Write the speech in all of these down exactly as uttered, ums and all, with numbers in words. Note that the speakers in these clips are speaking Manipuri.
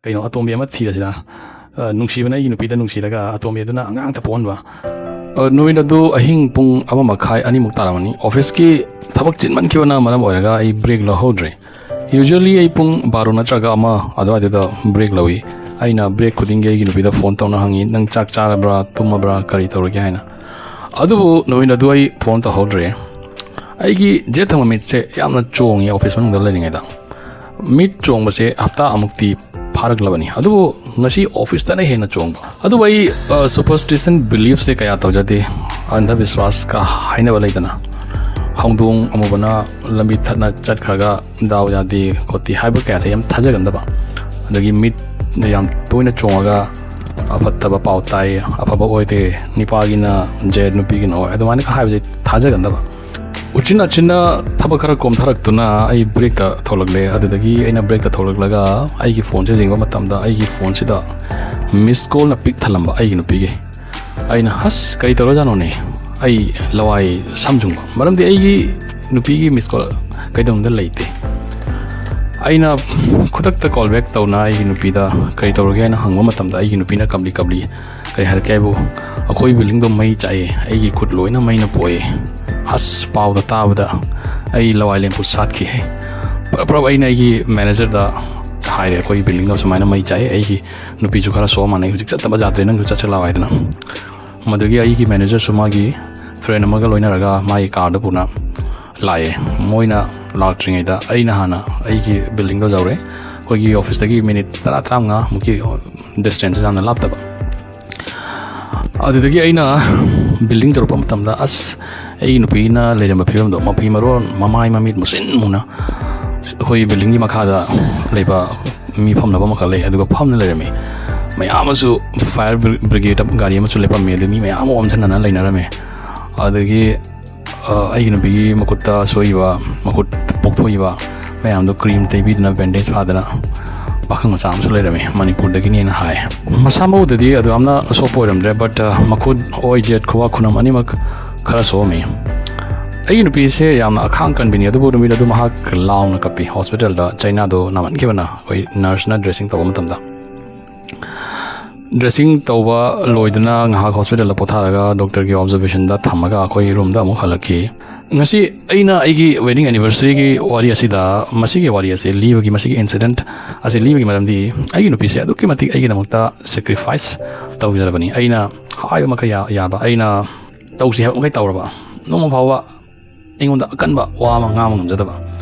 ꯀꯩꯅꯣ, ꯑꯇꯣꯝꯕꯤ ꯑꯃ ꯊꯤꯔꯁꯤꯔꯥ? ꯑ, ꯅꯨꯡꯁꯤꯕꯅ ꯑꯩꯒꯤ ꯅꯨꯄꯤꯗ ꯅꯨꯡꯁꯤꯔꯒ ꯑꯇꯣꯝꯕꯤ ꯑꯗꯨꯅ ꯑꯉꯥꯡꯇ ꯄꯣꯛꯍꯟꯕ꯫ ꯑ, ꯅꯨꯃꯤꯠ ꯑꯗꯨ ꯑꯍꯤꯡ ꯄꯨꯡ ꯑꯃ ꯃꯈꯥꯏ, ꯑꯅꯤꯃꯨꯛ ꯇꯥꯔꯝꯃꯅꯤ꯫ ꯑꯣꯐꯤꯁꯀꯤ ꯊꯕꯛ ꯆꯤꯟꯃꯟꯈꯤꯕꯅ ꯃꯔꯝ ꯑꯣꯏꯔꯒ ꯑꯩ ꯕ꯭ꯔꯦꯛ ꯂꯧꯍꯧꯗ꯭ꯔꯦ꯫ ꯌꯨꯖ꯭ꯋꯦꯂꯤ ꯑꯩ ꯄꯨꯡ ꯕꯥꯔꯣ ꯅꯠꯇ꯭ꯔꯒ ꯑꯃ ꯑꯗꯨꯋꯥꯏꯗꯨꯗ ꯕ꯭ꯔꯦꯛ ꯂꯧꯏ꯫ ꯑꯩꯅ ꯕ꯭ꯔꯦꯛ ꯈꯨꯗꯤꯡꯒꯤ ꯑꯩꯒꯤ ꯅꯨꯄꯤꯗ ꯐꯣꯟ ꯇꯧꯅ ꯍꯪꯉꯤ, "ꯅꯪ ꯆꯥꯛ ꯆꯥꯔꯕ꯭ꯔꯥ, ꯇꯨꯝꯃꯕ꯭ꯔꯥ, ꯀꯔꯤ ꯇꯧꯔꯒꯦ?" ꯍꯥꯏꯅ꯫ ꯑꯗꯨꯕꯨ ꯅꯨꯃꯤꯠ ꯑꯗꯨ ꯑꯩ ꯐꯣꯟ ꯇꯧꯍꯧꯗ꯭ꯔꯦ꯫ ꯑꯩꯒꯤ ꯖꯦꯠ ꯊꯪꯕ ꯃꯤꯠꯁꯦ ꯌꯥꯝꯅ ꯆꯣꯡꯉꯤ ꯑꯣꯐꯤꯁ ꯃꯅꯨꯡꯗ ꯂꯩꯔꯤꯉꯩꯗ꯫ ꯃꯤꯠ ꯆꯣꯡꯕꯁꯦ ꯍꯞꯇꯥ ꯑꯃꯨꯛꯇꯤ ꯐꯥꯔꯛꯂꯕꯅꯤ, ꯑꯗꯨꯕꯨ ꯉꯁꯤ ꯑꯣꯐꯤꯁꯇꯅ ꯍꯦꯟꯅ ꯆꯣꯡꯕ꯫ ꯑꯗꯨꯕꯨ ꯑꯩ, ꯑ, superstition beliefꯁꯦ ꯀꯌꯥ ꯇꯧꯖꯗꯦ꯫ ꯑꯟꯙꯕꯤꯁ꯭ꯋꯥꯁꯀ ꯍꯥꯏꯅꯕ ꯂꯩꯗꯅ, ꯍꯧꯗꯣꯡ ꯑꯃꯨꯕꯅ ꯂꯝꯕꯤ ꯊꯠꯅ ꯆꯠꯈ꯭ꯔꯒ ꯗꯥꯎ ꯌꯥꯗꯦ ꯈꯣꯠꯇꯦ ꯍꯥꯏꯕ ꯀꯌꯥꯁꯦ ꯌꯥꯝ ꯊꯥꯖꯒꯟꯗꯕ꯫ ꯑꯗꯒꯤ ꯃꯤꯠ ꯌꯥꯝ ꯇꯣꯏꯅ ꯆꯣꯡꯉꯒ ꯑꯐꯠꯇꯕ ꯄꯥꯎ ꯇꯥꯏ, ꯑꯐꯕ ꯑꯣꯏꯗꯦ, ꯅꯤꯄꯥꯒꯤꯅ ꯖꯦꯠ, ꯅꯨꯄꯤꯒꯤꯅ ꯑꯣꯏ, ꯑꯗꯨꯃꯥꯏꯅ ꯍꯥꯏꯕꯁꯦ ꯊꯥꯖꯒꯟꯗꯕ꯫ ꯎꯆꯤꯟ ꯅꯥꯆꯤꯟꯅ ꯊꯕꯛ ꯈꯔ ꯀꯣꯝꯊꯔꯛꯇꯨꯅ ꯑꯩ ꯕ꯭ꯔꯦꯛꯇ ꯊꯣꯛꯂꯛꯂꯦ꯫ ꯑꯗꯨꯗꯒꯤ ꯑꯩꯅ ꯕ꯭ꯔꯦꯛꯇ ꯊꯣꯛꯂꯛꯂꯒ ꯑꯩꯒꯤ ꯐꯣꯟꯁꯦ ꯌꯦꯡꯕ ꯃꯇꯝꯗ ꯑꯩꯒꯤ ꯐꯣꯟꯁꯤꯗ ꯃꯤꯁ ꯀꯣꯜꯅ ꯄꯤꯛ ꯊꯜꯂꯝꯕ ꯑꯩꯒꯤ ꯅꯨꯄꯤꯒꯤ꯫ ꯑꯩꯅ, "ꯑꯁ, ꯀꯔꯤ ꯇꯧꯔꯖꯥꯠꯅꯣꯅꯦ?" ꯑꯩ ꯂꯋꯥꯏ ꯁꯝ ꯌꯨꯡꯕ, ꯃꯔꯝꯗꯤ ꯑꯩꯒꯤ ꯅꯨꯄꯤꯒꯤ ꯃꯤꯁ ꯀꯣꯜ ꯀꯩꯗꯧꯅꯨꯡꯗ ꯂꯩꯇꯦ꯫ ꯑꯩꯅ ꯈꯨꯗꯛꯇ ꯀꯣꯜ ꯕꯦꯛ ꯇꯧꯅ ꯑꯩꯒꯤ ꯅꯨꯄꯤꯗ ꯀꯔꯤ ꯇꯧꯔꯒꯦ ꯍꯥꯏꯅ ꯍꯪꯕ ꯃꯇꯝꯗ ꯑꯩꯒꯤ ꯅꯨꯄꯤꯅ ꯀꯞꯂꯤ ꯀꯞꯂꯤ ꯀꯔꯤ ꯍꯥꯏꯔꯛꯀꯦ ꯍꯥꯏꯕꯨ, "ꯑꯩꯈꯣꯏ ꯕꯤꯜꯗꯤꯡꯗꯣ ꯃꯩ ꯆꯥꯛꯑꯦ, ꯑꯩꯒꯤ ꯈꯨꯠ ꯂꯣꯏꯅ ꯃꯩꯅ ꯄꯣꯛꯑꯦ꯫" ꯑꯁ, ꯄꯥꯎꯗ ꯇꯥꯕꯗ ꯑꯩ ꯂꯋꯥꯏ ꯂꯦꯝꯄꯨ ꯁꯥꯠꯈꯤ꯫ ꯄ꯭ꯔꯞ ꯄ꯭ꯔꯞ ꯑꯩꯅ ꯑꯩꯒꯤ ꯃꯦꯅꯦꯖꯔꯗ ꯍꯥꯏꯔꯦ, "ꯑꯩꯈꯣꯏ ꯕꯤꯜꯗꯤꯡꯗꯣ ꯁꯨꯃꯥꯏꯅ ꯃꯩ ꯆꯥꯛꯑꯦ, ꯑꯩꯒꯤ ꯅꯨꯄꯤꯁꯨ ꯈꯔ ꯁꯣꯛꯑ ꯃꯥꯟꯅꯩ, ꯍꯧꯖꯤꯛ ꯆꯠꯇꯕ ꯌꯥꯗ꯭ꯔꯦ, ꯅꯪꯁꯨ ꯆꯠꯁꯤ ꯂꯥꯛꯑꯣ" ꯍꯥꯏꯗꯅ꯫ ꯃꯗꯨꯒꯤ ꯑꯩꯒꯤ ꯃꯦꯅꯦꯖꯔꯁꯨ ꯃꯥꯒꯤ ꯐ꯭ꯔꯦꯟ ꯑꯃꯒ ꯂꯣꯏꯅꯔꯒ ꯃꯥꯒꯤ ꯀꯥꯔꯗ ꯄꯨꯅ ꯂꯥꯛꯑꯦ꯫ ꯃꯣꯏꯅ ꯂꯥꯛꯇ꯭ꯔꯤꯉꯩꯗ ꯑꯩꯅ ꯍꯥꯟꯅ ꯑꯩꯒꯤ ꯕꯤꯜꯗꯤꯡꯗꯣ ꯌꯧꯔꯦ꯫ ꯑꯩꯈꯣꯏꯒꯤ ꯑꯣꯐꯤꯁꯇꯒꯤ ꯃꯤꯅꯤꯠ ꯇꯔꯥ ꯇꯔꯥꯃꯉꯥꯃꯨꯛꯀꯤ ꯗꯤꯁꯇꯦꯟꯁ, ꯌꯥꯝꯅ ꯂꯥꯞꯇꯕ꯫ ꯑꯗꯨꯗꯒꯤ ꯑꯩꯅ ꯕꯤꯜꯗꯤꯡ ꯌꯧꯔꯛꯄ ꯃꯇꯝꯗ, ꯑꯁ, ꯑꯩꯒꯤ ꯅꯨꯄꯤꯅ ꯂꯩꯔꯝꯕ ꯐꯤꯕꯝꯗꯣ, ꯃꯐꯤ ꯃꯔꯣꯟ, ꯃꯃꯥꯏ ꯃꯃꯤꯠ ꯃꯨꯁꯤꯟ ꯃꯨꯅ, ꯑꯩꯈꯣꯏ ꯕꯤꯜꯗꯤꯡꯒꯤ ꯃꯈꯥꯗ ꯂꯩꯕ ꯃꯤ ꯐꯝꯅꯕ ꯑꯃꯈꯛ ꯂꯩ, ꯑꯗꯨꯒ ꯐꯝꯅ ꯂꯩꯔꯝꯃꯤ꯫ ꯃꯌꯥꯝ ꯑꯃꯁꯨ ꯐꯥꯌꯔ ꯕ꯭ꯔꯤꯒꯦꯗ ꯒꯥꯔꯤ ꯑꯃꯁꯨ ꯂꯦꯞꯄꯝꯃꯤ, ꯑꯗꯩ ꯃꯤ ꯃꯌꯥꯝ ꯑꯃ ꯑꯣꯝꯁꯤꯟꯅꯅ ꯂꯩꯅꯔꯝꯃꯤ꯫ ꯑꯗꯒꯤ, ꯑ, ꯑꯩꯒꯤ ꯅꯨꯄꯤꯒꯤ ꯃꯈꯨꯠꯇ ꯁꯣꯛꯏꯕ, ꯃꯈꯨꯠ ꯄꯣꯛꯊꯣꯛꯏꯕ ꯃꯌꯥꯝꯗꯣ ꯀ꯭ꯔꯤꯝ ꯇꯩꯕꯤꯗꯅ, ꯕꯦꯟꯗꯦꯖ ꯐꯥꯗꯅ ꯄꯥꯈꯪ ꯃꯆꯥ ꯑꯃꯁꯨ ꯂꯩꯔꯝꯃꯤ, ꯃꯅꯤꯄꯨꯔꯗꯒꯤꯅꯦꯅ ꯍꯥꯏ꯫ ꯃꯁꯥ ꯃꯎꯗꯗꯤ ꯑꯗꯨ ꯌꯥꯝꯅ ꯑꯁꯣꯛꯄ ꯑꯣꯏꯔꯝꯗ꯭ꯔꯦ, but, ꯑ, ꯃꯈꯨꯠ, ꯑꯣꯏ, ꯖꯦꯠ, ꯈꯨꯕꯥꯛ, ꯈꯨꯅꯝ ꯑꯅꯤꯃꯛ ꯈꯔ ꯁꯣꯛꯑꯝꯃꯤ꯫ ꯑꯩꯒꯤ ꯅꯨꯄꯤꯁꯦ ꯌꯥꯝꯅ ꯑꯈꯥꯡ ꯀꯟꯕꯤꯅꯤ, ꯑꯗꯨꯕꯨ ꯅꯨꯃꯤꯠ ꯑꯗꯨ ꯃꯍꯥꯛ ꯂꯥꯎꯅ ꯀꯞꯄꯤ꯫ ꯍꯣꯁꯄꯤꯇꯥꯜꯗ ꯆꯩꯅꯥꯗꯣ ꯅꯥꯃꯟꯈꯤꯕꯅ ꯑꯩꯈꯣꯏ ꯅꯔꯁꯅ ꯗ꯭ꯔꯦꯁꯤꯡ ꯇꯧꯕ ꯃꯇꯝꯗ, ꯗ꯭ꯔꯦꯁꯤꯡ ꯇꯧꯕ ꯂꯣꯏꯗꯨꯅ ꯉꯥꯏꯍꯥꯛ ꯍꯣꯁꯄꯤꯇꯥꯜꯗ ꯄꯣꯊꯥꯔꯒ ꯗꯣꯛꯇꯔꯒꯤ ꯑꯣꯕꯖꯔꯕꯦꯁꯟꯗ ꯊꯝꯃꯒ ꯑꯩꯈꯣꯏ ꯔꯨꯝꯗ ꯑꯃꯨꯛ ꯍꯜꯂꯛꯈꯤ꯫ ꯉꯁꯤ ꯑꯩꯅ ꯑꯩꯒꯤ ꯋꯦꯗꯤꯡ ꯑꯦꯅꯤꯚꯔꯁꯔꯤꯒꯤ ꯋꯥꯔꯤ ꯑꯁꯤꯗ, ꯃꯁꯤꯒꯤ ꯋꯥꯔꯤ ꯑꯁꯤ ꯂꯤꯕꯒꯤ, ꯃꯁꯤꯒꯤ ꯏꯟꯁꯤꯗꯦꯟꯠ ꯑꯁꯤ ꯂꯤꯕꯒꯤ ꯃꯔꯝꯗꯤ, ꯑꯩꯒꯤ ꯅꯨꯄꯤꯁꯦ ꯑꯗꯨꯛꯀꯤ ꯃꯇꯤꯛ ꯑꯩꯒꯤꯗꯃꯛꯇ ꯁꯦꯀ꯭ꯔꯤꯐꯥꯏꯁ ꯇꯧꯖꯔꯕꯅꯤ꯫ ꯑꯩꯅ ꯍꯥꯏꯕ ꯃꯈꯩ ꯌꯥ-, ꯌꯥꯕ, ꯑꯩꯅ ꯇꯧꯁꯤ ꯍꯥꯏꯕ ꯃꯈꯩ ꯇꯧꯔꯕ, ꯅꯣꯡꯃ ꯐꯥꯎꯕ ꯑꯩꯉꯣꯟꯗ ꯑꯀꯟꯕ ꯋꯥ ꯑꯃ ꯉꯥꯡꯕ ꯉꯝꯖꯗꯕ꯫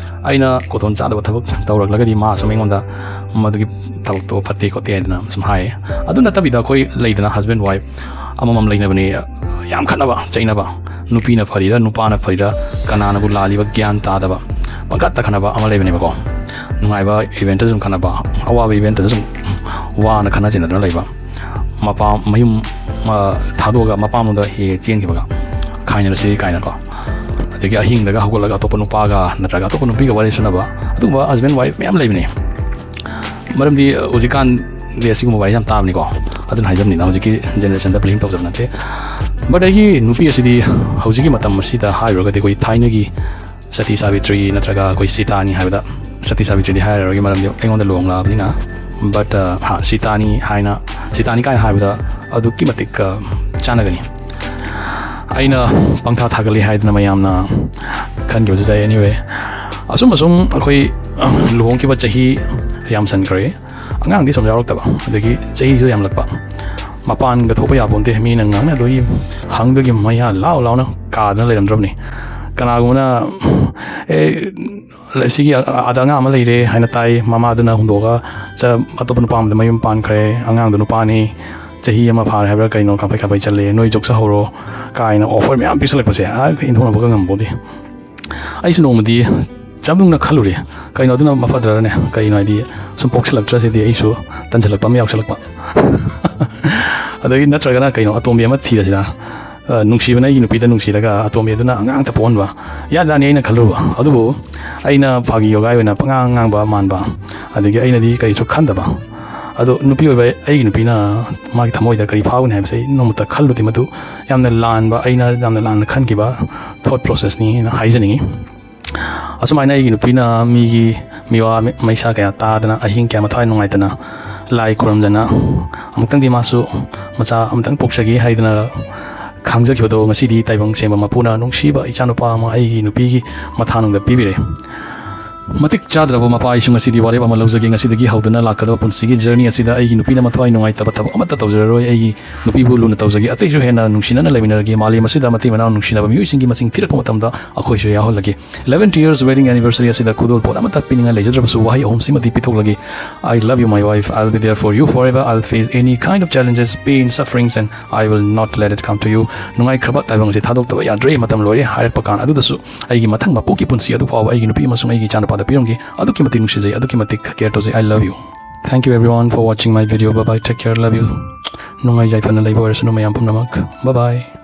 ꯑꯩꯅ ꯈꯨꯗꯣꯡ ꯆꯥꯗꯕ ꯊꯕꯛ ꯇꯧꯔꯛꯂꯒꯗꯤ ꯃꯥꯁꯨ ꯑꯩꯉꯣꯟꯗ ꯃꯗꯨꯒꯤ ꯊꯕꯛꯇꯣ ꯐꯠꯇꯦ ꯈꯣꯠꯇꯦ ꯍꯥꯏꯗꯅ ꯁꯨꯝ ꯍꯥꯏꯌꯦ꯫ ꯑꯗꯨ ꯅꯠꯇꯕꯤꯗ ꯑꯩꯈꯣꯏ ꯂꯩꯗꯅ, ꯍꯁꯕꯦꯟ ꯋꯥꯏꯐ ꯑꯃꯃꯝ ꯂꯩꯅꯕꯅꯤ, ꯌꯥꯝ ꯈꯠꯅꯕ ꯆꯩꯅꯕ, ꯅꯨꯄꯤꯅ ꯐꯔꯤꯔ ꯅꯨꯄꯥꯅ ꯐꯔꯤꯔ, ꯀꯅꯥꯅꯕꯨ ꯂꯥꯜꯂꯤꯕ ꯒ꯭ꯌꯥꯟ ꯇꯥꯗꯕ, ꯄꯪꯈꯠꯇ ꯈꯠꯅꯕ ꯑꯃ ꯂꯩꯕꯅꯦꯕꯀꯣ꯫ ꯅꯨꯡꯉꯥꯏꯕ ꯏꯚꯦꯟꯠꯇꯁꯨ ꯁꯨꯝ ꯈꯠꯅꯕ, ꯑꯋꯥꯕ ꯏꯚꯦꯟꯠꯇꯁꯨ ꯁꯨꯝ ꯋꯥꯅ ꯈꯠꯅ ꯆꯩꯅꯗꯨꯅ ꯂꯩꯕ, ꯃꯄꯥꯝ, ꯃꯌꯨꯝ, ꯑ, ꯊꯥꯗꯣꯛꯑꯒ ꯃꯄꯥꯝꯂꯣꯝꯗ ꯍꯦꯛ ꯍꯦꯛ ꯆꯦꯟꯈꯤꯕꯒ, ꯈꯥꯏꯅꯔꯁꯤ ꯀꯥꯏꯅꯀꯣ, ꯑꯗꯒꯤ ꯑꯍꯤꯡꯗꯒ ꯍꯧꯒꯠꯂꯒ ꯑꯇꯣꯞꯄ ꯅꯨꯄꯥꯒ ꯅꯠꯇ꯭ꯔꯒ ꯑꯇꯣꯞꯄ ꯅꯨꯄꯤꯒ ꯋꯥꯔꯤ ꯁꯨꯅꯕ, ꯑꯗꯨꯒꯨꯝꯕ ꯍꯁꯕꯦꯟ ꯋꯥꯏꯐ ꯃꯌꯥꯝ ꯂꯩꯕꯅꯦ꯫ ꯃꯔꯝꯗꯤ, ꯑ, ꯍꯧꯖꯤꯛꯀꯥꯟꯗꯤ ꯑꯁꯤꯒꯨꯝꯕ ꯋꯥꯔꯤ ꯌꯥꯝ ꯇꯥꯕꯅꯤꯀꯣ, ꯑꯗꯨꯅ ꯍꯥꯏꯖꯕꯅꯤꯗ꯫ ꯍꯧꯖꯤꯛꯀꯤ ꯖꯦꯅꯦꯔꯦꯁꯟꯗ ꯕ꯭ꯂꯦꯝ ꯇꯧꯖꯕ ꯅꯠꯇꯦ꯫ ꯕꯠ ꯑꯩꯒꯤ ꯅꯨꯄꯤ ꯑꯁꯤꯗꯤ ꯍꯧꯖꯤꯛꯀꯤ ꯃꯇꯝ ꯑꯁꯤꯗ ꯍꯥꯏꯔꯨꯔꯒꯗꯤ ꯑꯩꯈꯣꯏ ꯊꯥꯏꯅꯒꯤ ꯁꯇꯤ ꯁꯥꯕꯤꯇ꯭ꯔꯤ ꯅꯠꯇ꯭ꯔꯒ ꯑꯩꯈꯣꯏ ꯁꯤꯇꯥꯅꯤ ꯍꯥꯏꯕꯗ, ꯁꯇꯤ ꯁꯥꯕꯤꯇ꯭ꯔꯤꯗꯤ ꯍꯥꯏꯔꯔꯣꯏꯒꯦ, ꯃꯔꯝꯗꯤ ꯑꯩꯉꯣꯟꯗ ꯂꯨꯍꯣꯡꯂꯛꯑꯕꯅꯤꯅ꯫ ꯕꯠ, ꯑ, ꯍꯥ, ꯁꯤꯇꯥꯅꯤ ꯍꯥꯏꯅ, ꯁꯤꯇꯥꯅꯤ ꯀꯥꯏꯅ ꯍꯥꯏꯕꯗ ꯑꯗꯨꯛꯀꯤ ꯃꯇꯤꯛ, ꯑ, ꯆꯥꯟꯅꯒꯅꯤ꯫ ꯑꯩꯅ ꯄꯪꯊꯥ ꯊꯥꯒꯠꯂꯤ ꯍꯥꯏꯗꯅ ꯃꯌꯥꯝꯅ ꯈꯟꯈꯤꯕꯁꯨ ꯌꯥꯏ꯫ ꯑꯦꯅꯤꯋꯦ, ꯑꯁꯨꯝ ꯑꯁꯨꯝ ꯑꯩꯈꯣꯏ, ꯑ, ꯂꯨꯍꯣꯡꯈꯤꯕ ꯆꯍꯤ ꯌꯥꯝꯁꯟꯈ꯭ꯔꯦ꯫ ꯑꯉꯥꯡꯗꯤ ꯁꯨꯝ ꯌꯥꯎꯔꯛꯇꯕ, ꯑꯗꯒꯤ ꯆꯍꯤꯁꯨ ꯌꯥꯝꯂꯛꯄ, ꯃꯄꯥꯟꯒ ꯊꯣꯛꯄ ꯌꯥꯄꯣꯟꯇꯦ꯫ ꯃꯤꯅ ꯉꯥꯡꯅꯗꯣꯏꯒꯤ, ꯍꯪꯗꯣꯏꯒꯤ ꯃꯌꯥ ꯂꯥꯎ ꯂꯥꯎꯅ ꯀꯥꯗꯅ ꯂꯩꯔꯝꯗ꯭ꯔꯕꯅꯤ꯫ ꯀꯅꯥꯒꯨꯝꯕꯅ, "ꯑꯦ, ꯁꯤꯒꯤ ꯑꯥꯗ ꯑꯉꯥꯡ ꯑꯃ ꯂꯩꯔꯦ" ꯍꯥꯏꯅ ꯇꯥꯏ꯫ ꯃꯃꯥꯗꯨꯅ ꯍꯨꯟꯗꯣꯛꯑꯒ ꯆ-, ꯑꯇꯣꯞꯄ ꯅꯨꯄꯥ ꯑꯃꯗ ꯃꯌꯨꯝ ꯄꯥꯟꯈ꯭ꯔꯦ, ꯑꯉꯥꯡꯗꯣ ꯅꯨꯄꯥꯅꯤ, ꯆꯍꯤ ꯑꯃ ꯐꯥꯔꯦ ꯍꯥꯏꯕ꯭ꯔꯥ ꯀꯩꯅꯣ, ꯀꯥꯐꯩ ꯀꯥꯐꯩ ꯆꯠꯂꯦ, ꯅꯣꯏ ꯌꯣꯛꯆꯍꯧꯔꯣ ꯀꯥꯏꯅ ꯑꯣꯐꯔ ꯃꯌꯥꯝ ꯄꯤꯁꯜꯂꯛꯄꯁꯦ, ꯑ, ꯏꯟꯊꯣꯛꯅꯕꯒ ꯉꯝꯄꯣꯟꯇꯦ꯫ ꯑꯩꯁꯨ ꯅꯣꯡꯃꯗꯤ ꯆꯞ ꯌꯨꯡꯅ ꯈꯜꯂꯨꯔꯦ, ꯀꯩꯅꯣ ꯑꯗꯨꯅ ꯃꯐꯗ꯭ꯔꯅꯦ? ꯀꯩꯅꯣ ꯍꯥꯏꯗꯤ, ꯁꯨꯝ ꯄꯣꯛꯁꯤꯜꯂꯛꯇ꯭ꯔꯁꯤꯗꯤ ꯑꯩꯁꯨ ꯇꯟꯁꯤꯜꯂꯛꯄ ꯑꯃ ꯌꯥꯎꯁꯜꯂꯛꯄ꯫ ꯑꯗꯒꯤ ꯅꯠꯇ꯭ꯔꯒꯅ ꯀꯩꯅꯣ, ꯑꯇꯣꯝꯕꯤ ꯑꯃ ꯊꯤꯔꯁꯤꯔꯥ? ꯑ, ꯅꯨꯡꯁꯤꯕꯅ ꯑꯩꯒꯤ ꯅꯨꯄꯤꯗ ꯅꯨꯡꯁꯤꯔꯒ ꯑꯇꯣꯝꯕꯤ ꯑꯗꯨꯅ ꯑꯉꯥꯡꯇ ꯄꯣꯛꯍꯟꯕ꯫ ꯌꯥꯖꯥꯠꯅꯤ ꯑꯩꯅ ꯈꯜꯂꯨꯕ꯫ ꯑꯗꯨꯕꯨ ꯑꯩꯅ ꯐꯥꯒꯤ ꯌꯣꯒꯥꯏ ꯑꯣꯏꯅ ꯄꯉꯥꯡ ꯉꯥꯡꯕ ꯃꯥꯟꯕ, ꯑꯗꯒꯤ ꯑꯩꯅꯗꯤ ꯀꯔꯤꯁꯨ ꯈꯟꯗꯕ꯫ ꯑꯗꯣ ꯅꯨꯄꯤ ꯑꯣꯏꯕ ꯑꯩꯒꯤ ꯅꯨꯄꯤꯅ ꯃꯥꯒꯤ ꯊꯃꯣꯏꯗ ꯀꯔꯤ ꯐꯥꯎꯒꯅꯤ ꯍꯥꯏꯕꯁꯦ ꯑꯩ ꯅꯣꯡꯃꯇ ꯈꯜꯂꯨꯗꯦ꯫ ꯃꯗꯨ ꯌꯥꯝꯅ ꯂꯥꯟꯕ, ꯑꯩꯅ ꯌꯥꯝꯅ ꯂꯥꯟꯅ ꯈꯟꯈꯤꯕ ꯊꯣꯠ ꯄ꯭ꯔꯣꯁꯦꯁꯅꯤ ꯍꯥꯏꯅ ꯍꯥꯏꯖꯅꯤꯡꯉꯤ꯫ ꯑꯁꯨꯃꯥꯏꯅ ꯑꯩꯒꯤ ꯅꯨꯄꯤꯅ ꯃꯤꯒꯤ ꯃꯤꯋꯥ ꯃꯩꯁꯥ ꯀꯌꯥ ꯇꯥꯗꯅ, ꯑꯍꯤꯡ ꯀꯌꯥ ꯃꯊ꯭ꯋꯥꯏ ꯅꯨꯡꯉꯥꯏꯇꯅ ꯂꯥꯏ ꯈꯨꯔꯨꯝꯗꯅ, ꯑꯃꯨꯛꯇꯪꯗꯤ ꯃꯥꯁꯨ ꯃꯆꯥ ꯑꯃꯨꯛꯇꯪ ꯄꯣꯛꯆꯒꯦ ꯍꯥꯏꯗꯅ ꯈꯥꯡꯖꯈꯤꯕꯗꯣ ꯉꯁꯤꯗꯤ ꯇꯥꯏꯕꯪ ꯁꯦꯝꯕ ꯃꯄꯨꯅ ꯅꯨꯡꯁꯤꯕ ꯏꯆꯥꯅꯨꯄꯥ ꯑꯃ ꯑꯩꯒꯤ ꯅꯨꯄꯤꯒꯤ ꯃꯊꯥꯅꯨꯡꯗ ꯄꯤꯕꯤꯔꯦ꯫ ꯃꯇꯤꯛ ꯆꯥꯗ꯭ꯔꯕ ꯃꯄꯥ ꯑꯩꯁꯨ ꯉꯁꯤꯗꯤ ꯋꯥꯔꯦꯞ ꯑꯃ ꯂꯧꯖꯒꯦ꯫ ꯉꯁꯤꯗꯒꯤ ꯍꯧꯗꯨꯅ ꯂꯥꯛꯀꯗꯕ ꯄꯨꯟꯁꯤꯒꯤ ꯖꯔꯅꯤ ꯑꯁꯤꯗ ꯑꯩꯒꯤ ꯅꯨꯄꯤꯅ ꯃꯊ꯭ꯋꯥꯏ ꯅꯨꯡꯉꯥꯏꯇꯕ ꯊꯕꯛ ꯑꯃꯠꯇ ꯇꯧꯖꯔꯔꯣꯏ꯫ ꯑꯩꯒꯤ ꯅꯨꯄꯤꯕꯨ ꯂꯨꯅ ꯇꯧꯖꯒꯦ꯫ ꯑꯇꯩꯁꯨ ꯍꯦꯟꯅ ꯅꯨꯡꯁꯤꯅꯅ ꯂꯩꯃꯤꯟꯅꯔꯒꯦ꯫ ꯃꯥꯂꯦꯝ ꯑꯁꯤꯗ ꯃꯇꯩ ꯃꯅꯥꯎ ꯅꯨꯡꯁꯤꯅꯕ ꯃꯤꯑꯣꯏꯁꯤꯡꯒꯤ ꯃꯁꯤꯡ ꯊꯤꯔꯛꯄ ꯃꯇꯝꯗ ꯑꯩꯈꯣꯏꯁꯨ ꯌꯥꯎꯍꯜꯂꯒꯦ꯫ Eleven years wedding anniversary ꯑꯁꯤꯗ ꯈꯨꯗꯣꯜꯄꯣꯠ ꯑꯃꯠꯇ ꯄꯤꯅꯤꯡꯉꯥꯏ ꯂꯩꯖꯗ꯭ꯔꯕꯁꯨ ꯋꯥꯍꯩ ꯑꯍꯨꯝꯁꯤꯃꯗꯤ ꯄꯤꯊꯣꯛꯂꯒꯦ꯫ I love you, my wife. I'll be there for you forever. I'll face any kind of challenges, pain, sufferings, and I will not let it come to you. ꯅꯨꯡꯉꯥꯏꯈ꯭ꯔꯕ ꯇꯥꯏꯕꯪ ꯑꯁꯤ ꯊꯥꯗꯣꯛꯇꯕ ꯌꯥꯗ꯭ꯔꯦ꯫ ꯃꯇꯝ ꯂꯣꯏꯔꯦ ꯍꯥꯏꯔꯛꯄ ꯀꯥꯟ ꯑꯗꯨꯗꯁꯨ ꯑꯩꯒꯤ ꯃꯊꯪ ꯃꯄꯣꯛꯀꯤ ꯄꯨꯟꯁꯤ ꯑꯗꯨ ꯐꯥꯎꯕ ꯑꯩꯒꯤ ꯅꯨꯄꯤ ꯑꯃꯁꯨꯡ ꯑꯩꯒꯤ ꯏꯆꯥꯅꯨꯄꯥꯗ ꯄꯤꯔꯝꯒꯦ꯫ ꯑꯗꯨꯛꯀꯤ ꯃꯇꯤꯛ ꯅꯨꯡꯁꯤꯖꯩ, ꯑꯗꯨꯛꯀꯤ ꯃꯇꯤꯛ care ꯇꯧꯖꯩ꯫ I love you. Thank you everyone for watching my video. Bye bye. Take care. Love you. ꯅꯨꯡꯉꯥꯏ ꯌꯥꯏꯐꯅ ꯂꯩꯕ ꯑꯣꯏꯔꯁꯅꯨ ꯃꯌꯥꯝ ꯄꯨꯝꯅꯃꯛ꯫ Bye bye.